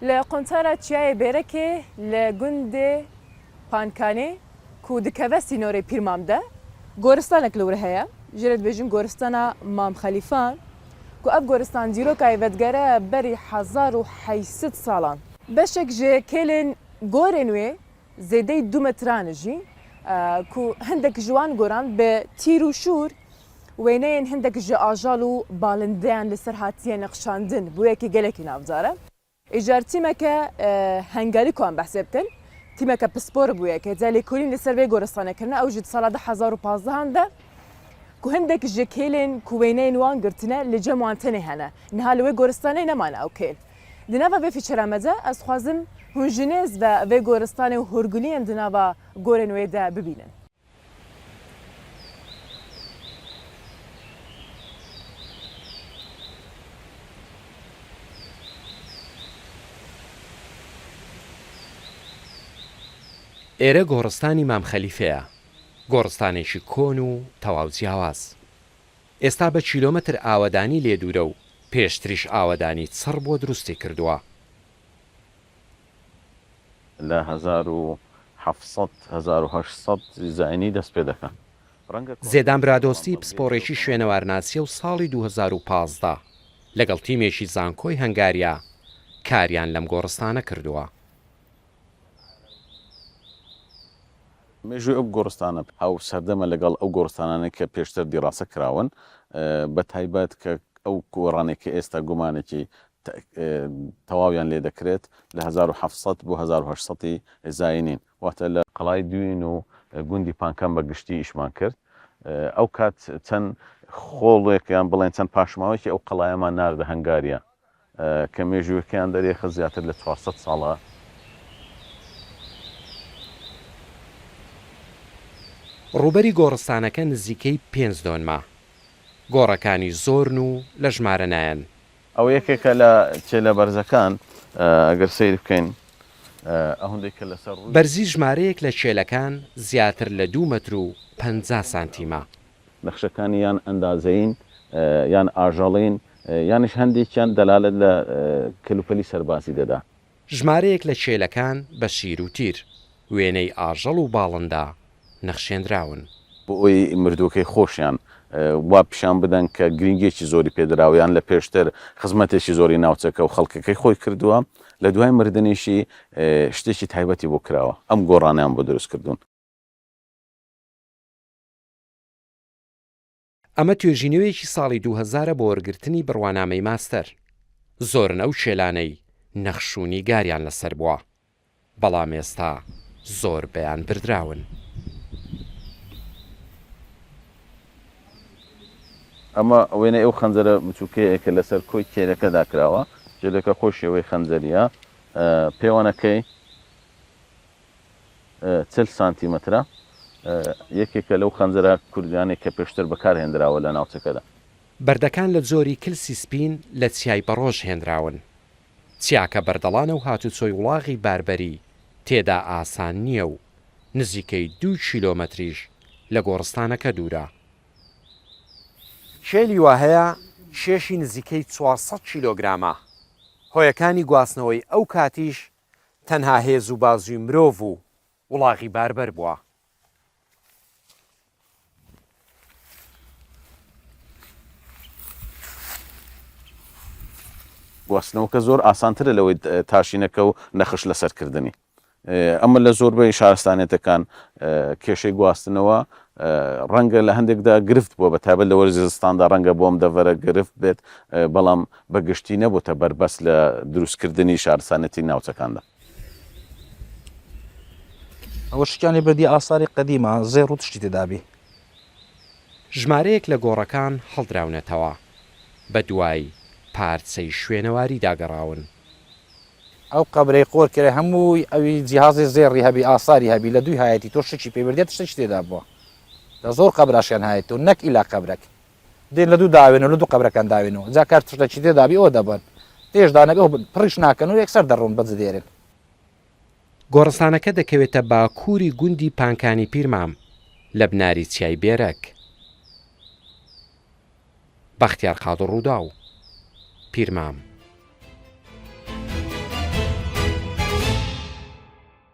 لە قونتارا چیایێ بێرەکێ لە گوندێ پانکانێ کو دکەڤە سینۆرێ پیرمام دە، گۆرستانەک لە ور هەیە، ژێ رێ دبێژن گۆرستانا مام خەلیفان کو ئەڤ گۆرستان دیرۆکای ڤەدگەرە بەری 1800 ساڵان. بەشێک ژێ کێلێن گۆرێن وێ زێدەی دو مەترانە ژی کو هندەک ژ وان گۆران بە تیر و شوور وێنەیێن هندەک ژ ئاژاڵ و بالندەیان لە سەر هاتیە نەقشاندن بوویەکی گەلەکی ناودارە. ئیجار تیمەکە هەنگاری کو ئەم بەحسێ بکەن تیمەکە پسپۆر بوویە کە جا لێکۆلین لە سەر وێ گۆرستانە کرنە ئەو ژ ساڵا 2015 هان دە کو هندەک ژ کێلێن کو وێنەیێن وان گرتنە لە جەم وان تەنێ هەنە نها لە وێ گۆرستانێ نەمانە ئەو کێل Di nava vê feature me de ez dixwazim hûn ji nêz ve vê goristanê û hûrguliyên di nava gorên wê de bibînin. ئێرە گۆڕستانی مام خەلیفەیە، گۆڕستانێکی کۆن و تەواو جیاواز. ئێستا بە کیلۆمەتر ئاوەدانی لێ دوورە و پێشتریش ئاوەدانی چڕ بۆ دروستی کردووە. لە 1700، 1800 زاینی دەست پێ دەکا. ڕەنگە کۆنتر زێدان بێت، بەڵام برادۆستی بەڵگەی پسپۆڕێکی تێوەپەڕ. شوێنەوارناسییە و ساڵی 2015 لەگەڵ تیمێکی زانکۆی هەنگاریا کاریان لەم گۆڕستانە کردووە. مێژووی ئەو گۆڕستانە هاو سەردەمە لەگەڵ ئەو گۆڕستانانەی کە پێشتر دیڕاسە کراون، بە تایبەت کە ئەو گۆڕانەی کە ئێستا گومانێکی تەواویان لێ دەکرێت لە 1700 بۆ 1800 ی زاینین، واتە لە قەڵای دوین و گوندی پانکان بە گشتی ئیشمان کرد، ئەو کات چەند خۆڵێک یان بڵێن چەند پاشماوەیەکی ئەو قەڵایەمان ناردە هەنگاریا. کە مێژووەکەیان دەرێخست زیاتر لە 400 ساڵە. ڕووبەری گۆڕستانەکە نزیکەی پێنج دۆنمە. گۆڕەکانی زۆرن و لە ژمارە نایەن. ئەوە یەکێکە لە کێلە بەرزەکان، ئەگەر سەیر بکەین ئەوەندەی کە لەسەر ڕووی. بەرزی ژمارەیەک لە کێلەکان زیاتر لە دوو مەتر و 50 سانتیمە. نەخشەکانی یان ئەندازەیین یان ئاژەڵین یانیش هەندێکیان دەلالەت لە کەلوپەلی سەربازی دەدا. ژمارەیەک لە کێلەکان بە شیر و تیر، وێنەی ئاژەڵ و باڵندە نەخشێنراون. بۆ ئەوەی مردووەکەی خۆشیان وا پیشان بدەن کە گرینگییەکی زۆری پێ دراوە یان لە پێشتر خزمەتێکی زۆری ناوچەکە و خەڵکەکەی خۆی کردووە، لە دوای مردنیشی شتێکی تایبەتی بۆ کراوە، ئەم گۆڕانەیان بۆ دروست کردوون. ئەمە توێژینەوەیەکی ساڵی دوو هەزارە بۆ وەرگرتنی بڕوانامەی ماستەر. زۆرن ئەو کێلانەی نەخش و نیگاریان لەسەر بووە، بەڵام ئێستا زۆربەیان بردراون. ئەمە وێنەی ئەو خەنجەرە بچووکەیە کە لەسەر کۆی کێلەکەدا کراوە، کێلەکە خۆی شێوەی خەنجەرییە، پێوانەکەی 40 سانتیمەترە، یەکێکە لەو خەنجەرە کوردیانەی کە پێشتر بەکارهێندراوە لە ناوچەکەدا. بەردەکان لە جۆری کلسی سپین لە چیای بەڕۆژ هێنراون. چیاکە بەردەڵانە و هاتوچۆی وڵاغی باربەری تێدا ئاسان نییە و نزیکەی دوو کیلۆمەتریش لە گۆڕستانەکە دوورە. کێلی وا هەیە کێشی نزیکەی 400 کیلۆگرامە، هۆیەکانی گواستنەوەی ئەو کاتیش تەنها هێز و بازووی مرۆڤ و وڵاغی باربەر بووە. گواستنەوەکە زۆر ئاسانترە لەوەی تاشینەکە و نەخش لەسەر کردنی. ئەمە لە زۆربەی شارستانێتەکان کێشەی گواستنەوە ڕەنگە لە هەندێکدا گرفت بووە بە تایبەت لە وەرزی زستاندا ڕەنگە بۆ ئەم دەڤەرە گرفت بێت بەڵام بە گشتی نەبووتە بەربەست لە دروستکردنی شارستانێتی ناوچەکاندا. ئەوە شتیان لێ بردی ئاساری قەدیمە زێڕ و تشتی تێدابی. ژمارەیەک لە گۆڕەکان هەڵدراونەتەوە، بەدوای پارچەی شوێنەواریدا گەڕاون. ئەو قەبرەی قۆر کرێ هەمووی ئەوی جیهازی زێڕی هەبی ئاساری هەبی لە دووی هایەتی تۆ شتێکی پێ بردیە تشتێکی تێدا بووە لە زۆر قەبراشیان هایەت تۆ نەک ئیلا قەبرەک دێن لە دوو داوێن و لە دوو قەبرەکان داوێن و جا کار تشتێکی تێدا بی ئەوە دەبەن تێش دانەبێ ئەو پڕیش ناکەن و یەکسەر دەڕۆن بەج دێرن. گۆڕستانەکە دەکەوێتە باکووری گوندی پانکانی پیرمام لە بناری چیای بێرەک. بەختیار قادر رووداو، پیرمام.